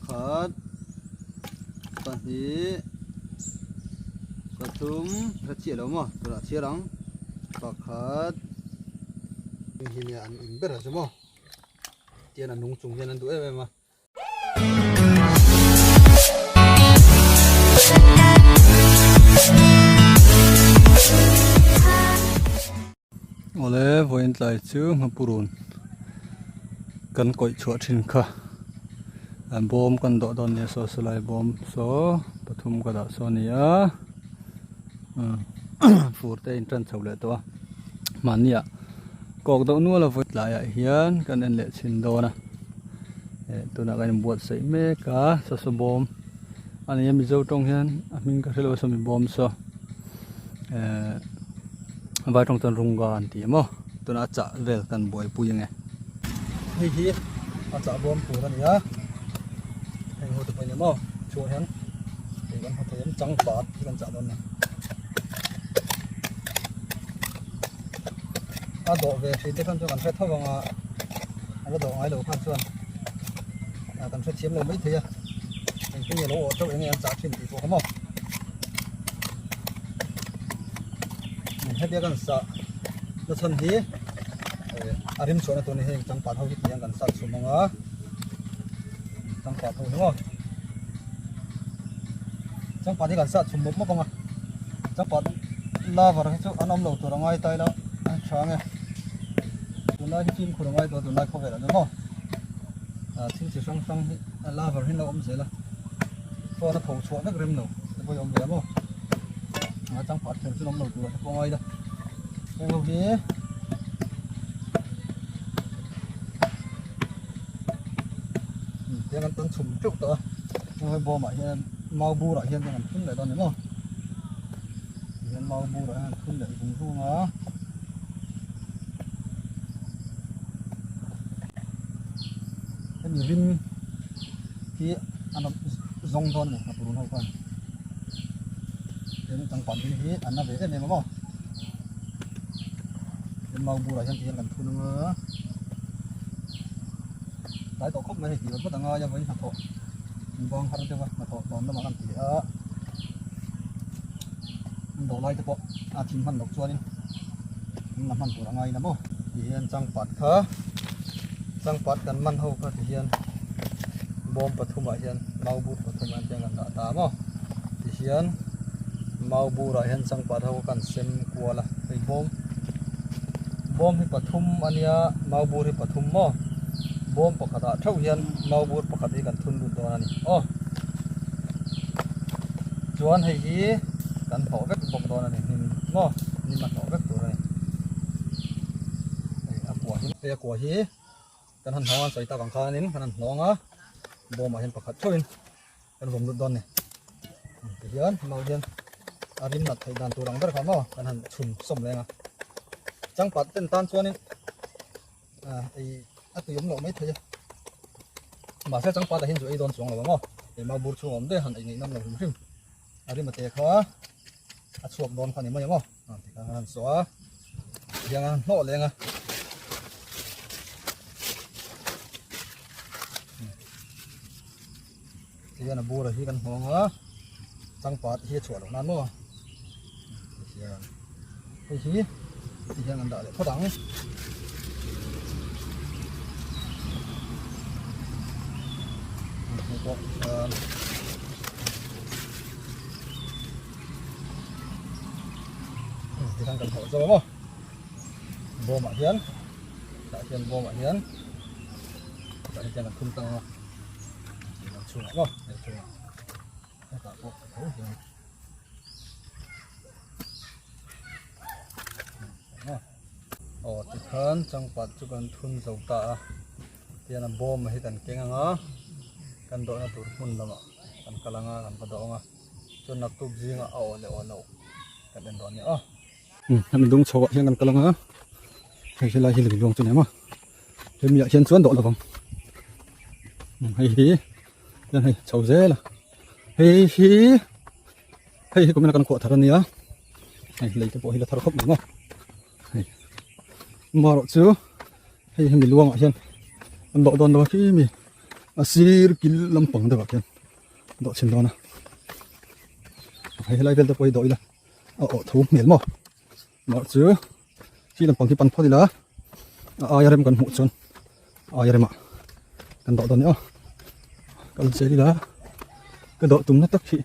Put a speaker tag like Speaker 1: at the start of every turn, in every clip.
Speaker 1: Pakhat, pahnih, pathum, hre chiah lo maw? Tunah chhiar ang. Pakhat, hei hi nia an in ber a chu maw? Tian a nung chung hian an duh em em a. Awle vawiin tlai chu Hmapurun kan kawih chhuah thin kha bawm kan dawh dawn nia saw silai bawm saw pathum ka dah saw a ni a fur te a in tan chho leh tawh a mahni ah kawk deuh nual a vawi tlaiah hian kan en leh chhin dawn a eh tunah kan inbuatsaih mek a saw bawm a ni a mizo tawng hian a hming ka hrelo sawmi bawm saw eh vai tawng chuan rungga an ti maw tunah a chah vel kan buaipui ange hei hi a chah bawm tur a ni a heng ho te pawh a ni maw chhuah hian hei kan hmu thei ang changpat hi kan chah dawn a ni a dawh ve hrih te khan chuan kan hre tho ang a a la dawh ngai lo khan chuan kan hrethiam lo maithei a engtin nge lo awh teuh eng nge an chah thin tih pawh kha maw hetia kan sah na chhan hi a rim chhuahna tur ni heng changpat ho hi ti hian kan sah chhum ang a changpat ho hi maw changpat hi kan sah chhum mawp mawp ang a changpat lover hi chu an awm lo tur a ngai ta ila a tha ang e tunlai hi fimkhur a ngai tawh a tunlai khawvel ah chuan maw thil chi hrang hrang hi a lover hi an lo awm zel a phone a tho chhuah vek rem lo te pawh hi a awm ve a maw a changpat kher chu an awm lo tur ah te pawh a ngai la heng ho hi tiang an tan chhum teuh tawh a heng hi bawmah hian mau burah hian an thun leh dawn a ni maw tihian mau burah hian an thun leh zung zung a. Hemi rim hi an rawn zawng dawn a ni a purun ho khan tin changpat rim hi an na ve em em a maw tin mau burah hian tihian kan thun anga tlai tawh khawp mai hei tih vat vat a ngai a vawiin hnathawh bang har deuh a hnathawh tawn lamah kan ti a an dawh lai te pawh a thim hman loh chuanin an la hman tur a ngai na maw tihian changpat kha changpat kan man ho kha tihian bawm pathumah hian mau bur pathumah hian kan dah ta maw tihian mau burah hian changpat ho kan sem kual a hei bawm bawm hi pathum a nia mau bur hi pathum maw bawm pakhatah theuh hian mau bur pakhat hi kan thun lut dawn a ni aw. Chuan hei hi kan hnawh vek bawk dawn a ni hnim maw hnim a hnawh vek tur a ni hei a kua hi hei a kua hi kan han hnawng a sawi tak ang khanin kan han hnawng a bawmah hian pakhat theuhin kan vawm lut dawn a ni tihian mau hian a rim nat theih dan tur ang ber kha maw kan han chhun sawm leng a changpat ten tan chuanin ei a tui awm loh mai thei a mahse changpat ah hian chu ei dawn chuang lo ang aw hei mau bur chhung a awm daih a han ei ngaih nam lo hrim hrim a rim a te kha a chhuak dawn kha a ni mai ang aw tikhan a han sawh a tihian a han hnawh leng a tihian a bur a hi kan hnawng a changpat hi a chhuah loh nan maw tihian hei hi tihian an dah leh phawt ang hei pawh tihian tikhan kan hnawh zo a maw bawmah hian tah hian bawmah hian tah hian kan thum tlang a. Lam chhungah maw hei chhungah hetah pawh a tho hian aw tikhan changpat chu kan thun zo ta a tihian a bawm hi kan keng ang a kan dawhna tur hmun lamah kan kal ang a kan va dawh ang a chuan naktuk zingah a awh leh awh loh kan en dawn a ni aw. Hemi dung chho ah hian kan kal ang a hei helai hi lui luang chu a ni ang a hemi ah hian chuan dawh lovang hei hi hian hei chho zel a hei hi hei hi kumina kan khuah thar a nia hei lei te pawh hi la thar khawp mai maw hei marawh chu hei hemi luangah hian an dawh dawn lo a khi mi. A sir kil lampang deuh ah khian dawh chhin dawn a hei helai vel te pawh hi dawh ila a awh tho hmel maw mah chu khi lampang khi pan phawt ila a aia rem kan hmuh chuan a aia remah kan dawh dawn nia aw kal zel ila ka dawh tumna tak hi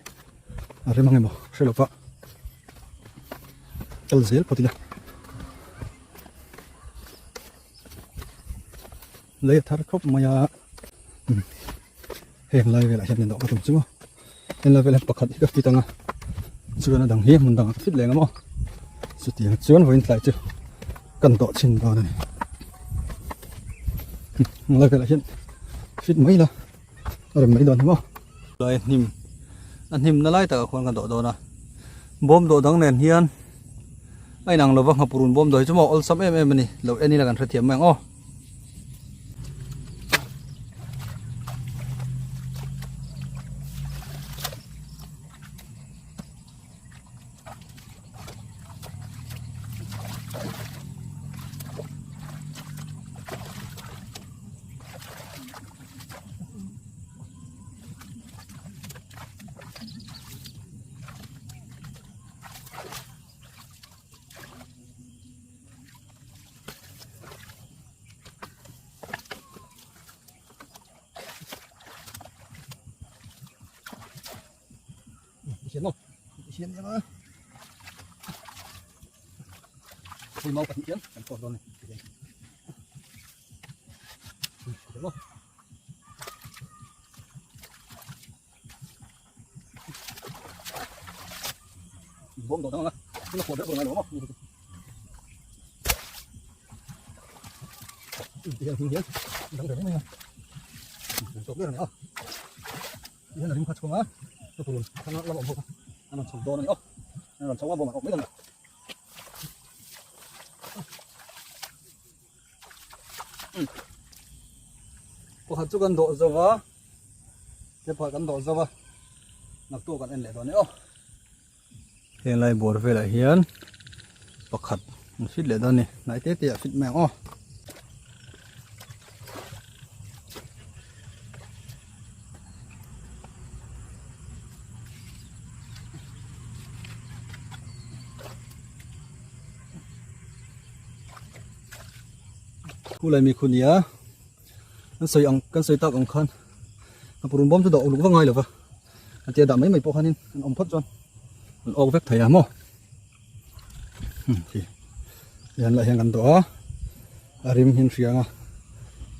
Speaker 1: a rem ang emaw hre lo pah kal zel phawt ila. Lei a thar khawp mai a heng lai velah hian dawh ka tum chu maw heng lai velah hian pakhat hi ka fit ang a chuan a dang hi hmun dangah ka fit leh ang a maw chutiang chuan vawiin tlai chu kan dawh chhin dawn a ni heng lai velah hian fit mai ila a rem mai dawn hi maw lai hnim a hnim na lai takah khuan kan dawh dawn a bawm dawh dang nen hian a inang lova nghapurun bawm dawh hi chu maw awlsam em em a ni lo en ila kan hrethiam mai ang aw. Pakhat chu kan dawh zo va he pakhat kan dawh zo va naktuk kan en leh dawn e aw Heng lai bawr velah hian pakhat an fit leh dawn a ni hnai te te ah fit mai ang aw. Khulai mi khu nia kan sawi ang kan sawi tak ang khan a purun bawm chu dawh uluk vak ngai lova a tia dah mai mai pawh khanin an awm phawt chuan an awk vek thei a maw khi hian lah hian kan dawh a a rim hin hriang a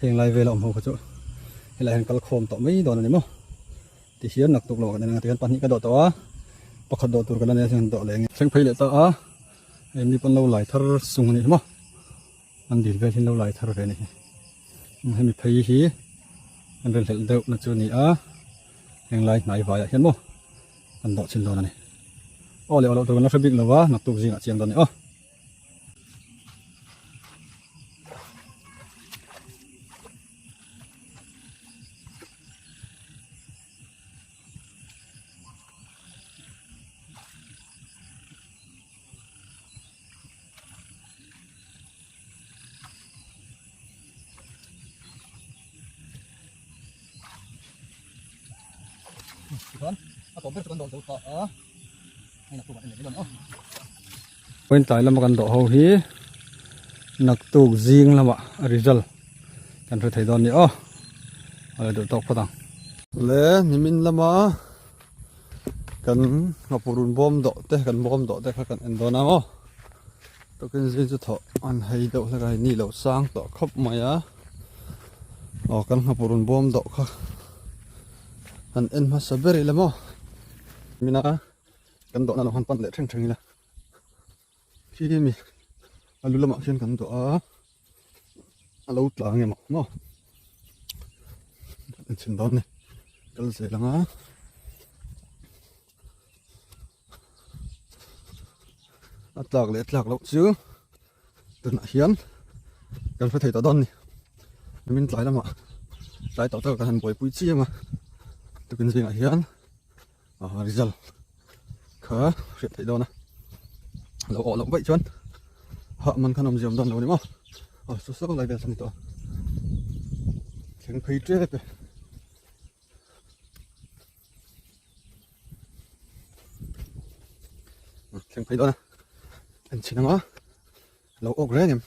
Speaker 1: heng lai vela awm ho kha chu helai hian kal khawm tawh mai dawn a ni maw ti hian naktuk lo kan en ang ti hian pahnih ka dawh tawh a pakhat dawh tur ka la nei a chuan dawh leh ang e thleng phei leh ta a hei mi pawn lo lai thar sung a nih hi maw. An dil vel hi an lo lai thar ve a ni hi hemi phei hi an rin hlelh deuh na chu a ni a heng lai hnai vaiah hian maw an dawh chin dawn a ni aw leh aw loh tur kan la hre bik lo va naktuk zingah chiang dawn a ni aw. Point tlai lama kan dawh ho hi naktuk zing lamah a result kan hre thei dawn a ni aw a la duh tawk phawt ang. Le nimin lama Kan ngapurun bawm dawh te kan bawm dawh te kha kan en dawn ang aw tukin zing chu thawh an hei deuh hlek a hei ni lo sang tawh khawp mai a aw kan ngapurun bawm dawh kha han en hmasa ber ila maw mina kan dawhna lo han pan leh thleng thleng ila khi mi a lu lamah khian kan dawh a a lo tla ang emaw maw en chhin dawn a ni kal zel ang a a tlak leh tlak loh chu tunah hian kan hre thei tawh dawn a ni nimin tlai lamah tlai tawh tak kan han buaipui chiam a tukin zingah hian result kha hriat theih dawn a lo awh loh vaih chuan hah man khan awmzia awm dawn lo a ni maw aw saw saw lai vel saw a ni tawh a thleng phei tep e. Thleng phei dawn a, en chhin anga lo awk reng em?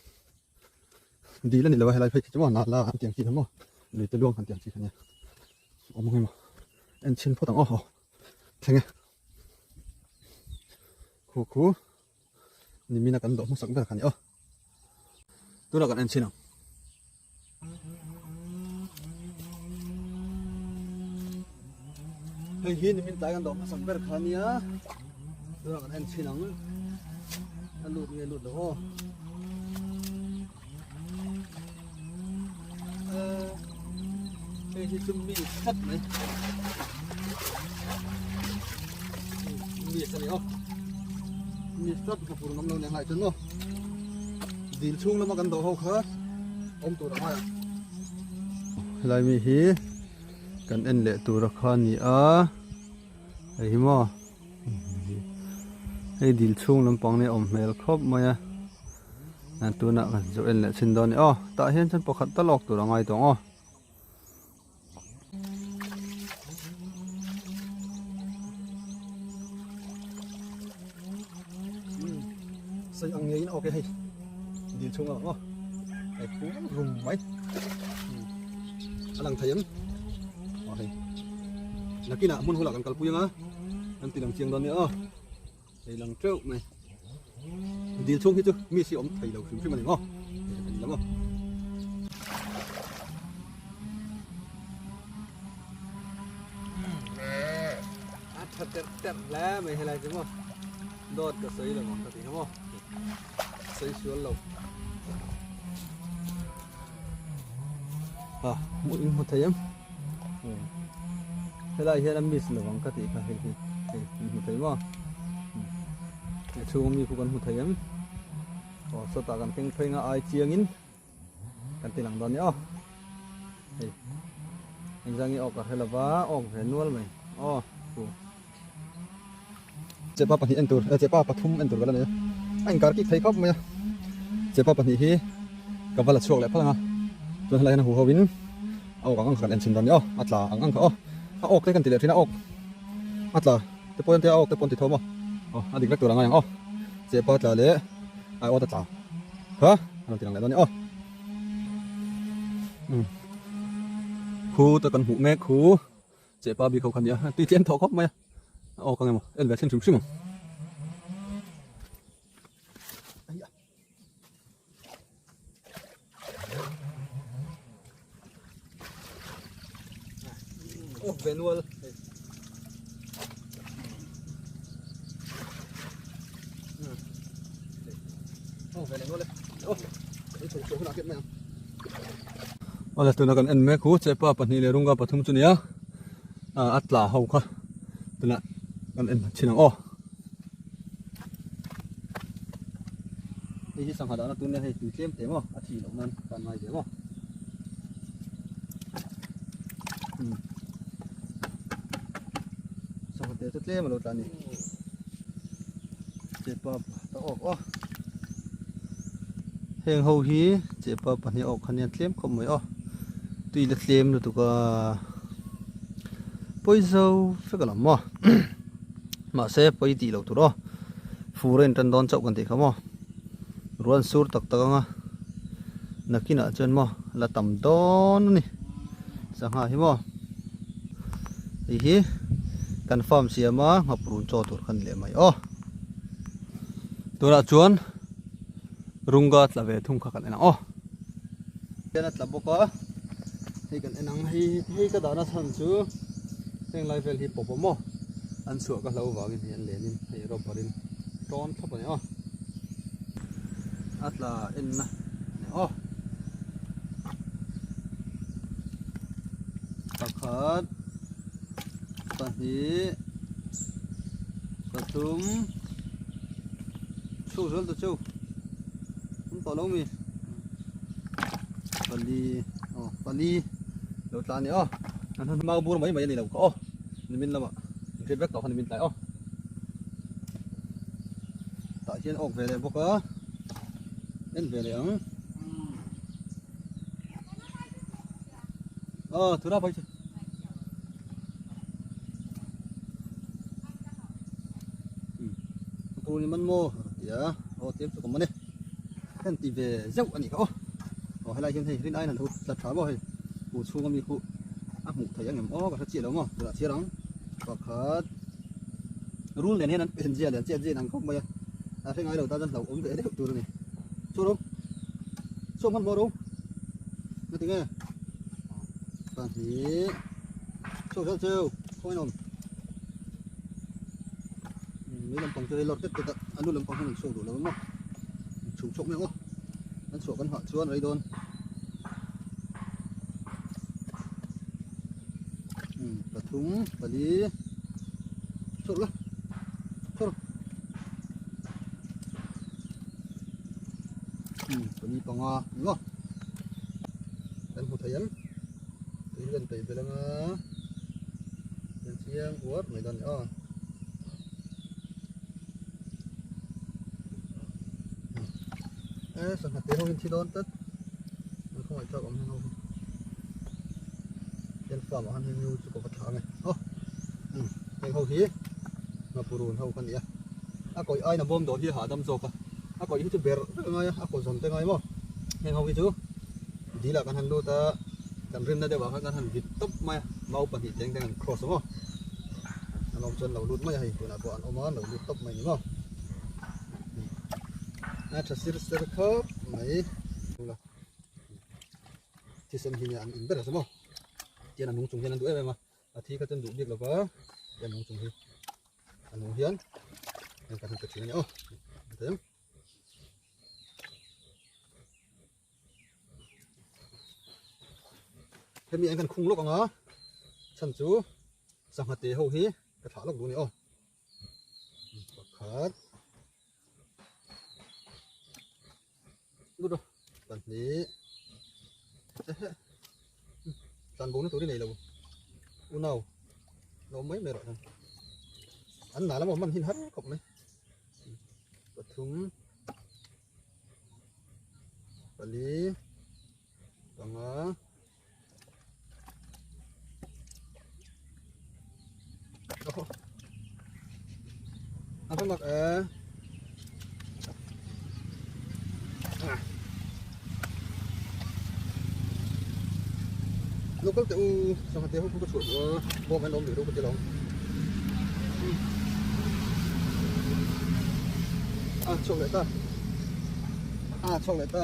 Speaker 1: Dil a ni lo a helai phei khi chu maw nala an tiang chi kha maw lui te luang han tiang chi kha nia awm ang emaw en chhin phawt ang aw aw thleng e khu khu nimina kan dawh hmasak ber kha ni aw tunah kan en chhin ang. Hei hi nimin tlai kan dawh hmasak ber kha nia tunah kan en chhin ang a lut nge lut lo aw hei hi chu mi tlat mai mi a ni aw mi tlat ka pur ngam lo nia ngai chuan maw dil chhung lama kan dawh ho kha awm tur a ngai ang helai mi hi kan en leh tur a kha a ni a hei hi maw hei dil chhung lampang nia awm hmel khawp mai a tunah kan chu en leh chhin dawn a ni aw tah hian chuan pakhat tal awk tur a ngai tawh ang aw. Sei ang ngeiin a awk e hei dil chhung a lang aw hei pum rum mai a lang thei em aw hei nakinah hmun hulah kan kalpui anga kan ti lang chiang dawn nia aw hei lang teuh mai dil chhung hi chu mi si awm thei lo hrim hrim a ni maw hei kan lam aw. A tha terh terh hle mai helai chu maw dawt ka sawi lo ang ka ti kha maw sawi sual lo a hmuh in hmu thei em helai hian a miss lo ang ka tih kha hei hi hei in hmu thei maw a chhung ami khu kan hmu thei em aw sawtah kan keng phei nga ai chiang in kan ti lang dawn nia aw hei engzang nge awk ka hre lova awk ve nual mai aw hu chepa pahnih en tur chepa pathum en tur ka la nei a a inkar kik thei khawp mai a chepa pahnih hi ka va la chhuak leh phal ang a chuan helai hian a hu ho in a awk ang ang kha kan en chhin dawn nia aw a tla ang ang kha aw a awk te kan ti leh thin a awk a tla te pawh a awk te pawh an ti tho maw aw a dik vek tur a ngai ang aw chepa tla leh ai awt a tla kha a rawn ti lang leh dawn nia aw khu te kan hmuh mek khu chepa bik ho kha nia tui tlem thawh khawp mai a aw ka ngemaw en ve thlen hrim hrim ang. Awk ve nual hei. Awk ve leh nual e. Aw hei chho chho hunah kep mai ang. Awle tuna kan en mek hu chepa pahnih leh runga pathum chu nia a tla ho kha tunah kan en chhin ang aw. Hei hi sangha dahna tur nia hei tui tlem te maw a thih loh nan kan ngai ve maw. Sangha te chu tlem a lo tla a ni. Chepa ta awk aw. Heng ho hi chepa pahnih awk kha nia tlem khawp mai aw. Tui la tlem lutuk a. Pawi zo vek a lam maw. Mahse pawi tih loh tur aw. Fur a intan dawn chauh kan tih kha maw. Ruan sur tak tak anga nakinah chuan maw la tam dawn a ni. Sangha hi maw hei hi kan farm siama nghaprun chaw tur kha ni leh mai aw. Tunah chuan Runga tla ve thung kha kan en ang aw. Hian a tla bawk a hei kan en ang hei hei ka dahna chhan chu heng lai vel hi pawp awm aw an chhuah ka hlo vangin hei an lenin hei rubber in tawn thlap a ni aw a tla en na a ni aw pakhat pahnih pathum chhuk zel ta chu an tawh lo mi pali aw pali lo tla a ni aw an han mau bur mai mai a ni lo kha aw nimin lamah inhriat vek tawh kha nimin tlai aw tah hian awk ve leh bawk a en ve leh ang aw thura phei chu. Purun i man maw? A rawn ti a, aw tlem chu ka man e. Ka han ti ve zeuh a nih kha aw. Aw helai hian hei rin aiin a lo tla tha maw hei pu chhunga mi khu a hmuh theih ang em aw ka hre chiah lo maw tunah chhiar ang pakhat rul nen hian an pen zia leh an chet zia in ang khawp mai a a hre ngai lo tan chuan hlauhawm ve deuh tur a ni chhuak rawh chhuak hman hmawh rawh nga tinge pahnih chhuak zel cheu khawngaih in awm. Mi lampang chu hei lawr tet tet a a nu lampang hian an chhuak duh lo emaw chhuk chhawk mai ang aw an chhuah kan hah chuan rei dawn pathum pali chhuak la chhuak pali panga ni maw kan hmu thei ang tui hi kan peih belh anga kan chiang uar mai dawn a ni aw. E sangha te ho in thi dawn tlat an khawngaih thlak awm heng ho hi hian farm ah khan heng nu chu ka va thlah ange aw heng ho hi ngapurun ho kha nia a kawih aiin a bawm dawh hi a hahdam zawk a a kawih hi chu ber vek a ngai a a kaw zawn te ngai maw heng ho hi chu dil ah kan han lut a kan rinna deuh ah khan kan han vit tawp mai a mau pahnih teng teng an cross a maw an awm chuan lo lut mai a hei tunah pawh an awm a lo lut tawp mai a ni maw a tha sir ser khawp mai thisen hi an in ber a maw tian a nung chung hian an duh em em a a thi kha chuan duh bik lova tian a nung chung hi a nung hian kan han pe thin a ni aw. Hemi an kan khung lawk ang a chhan chu sangha te ho hi ka thlah lawk duh a ni aw pakhat lut a pahnih tlan bo na tur hi nei lo unau lo awm mai mai rawh chuan an nal emaw man hin har khawp mai pathum. Pali panga a va mak e local te u sangha te ho khu ka chhuah duh a bawng an awm rih lo ka ti lo a chhuak leh ta a chhuak leh ta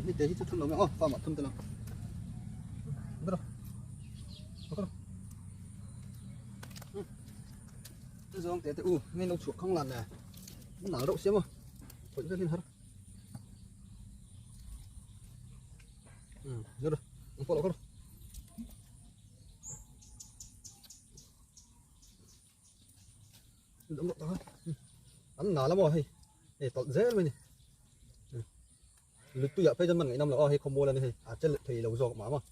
Speaker 1: hei te hi chu thun lo mai aw farm ah thun te lo ber zawng te te u nge lo chhuah khang lan nè nal reuh sia maw khawih vel hin har ber ang pawh lo kar An nal a maw hei hei tawlh zel mai a ni lutuiah phei chuan man ngaihnam lo a hei khawmual a ni hei a che leh thei lo zawk mah maw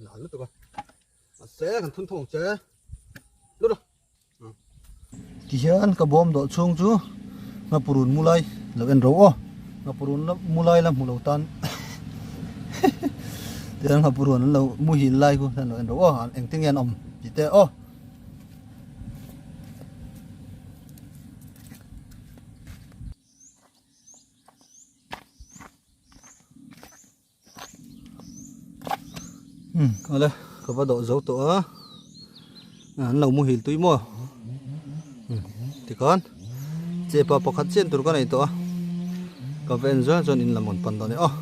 Speaker 1: nal lutuk a mahse kan thun thawng che lut a Tihian ka bawm dawh chhung chu Ngapurun mu lai lo en ro aw Ngapurun mu lai la hmu lo tan tihian Ngapurun an lo muhil lai khu hian lo en ro aw engtin nge an awm tih te aw. Umm awle ka va dawh zo tawh a an lo muhil tui maw tikhan chepa pakhat chian tur ka nei tawh a ka va en zawng chuan in lam rawn pan dawn e aw.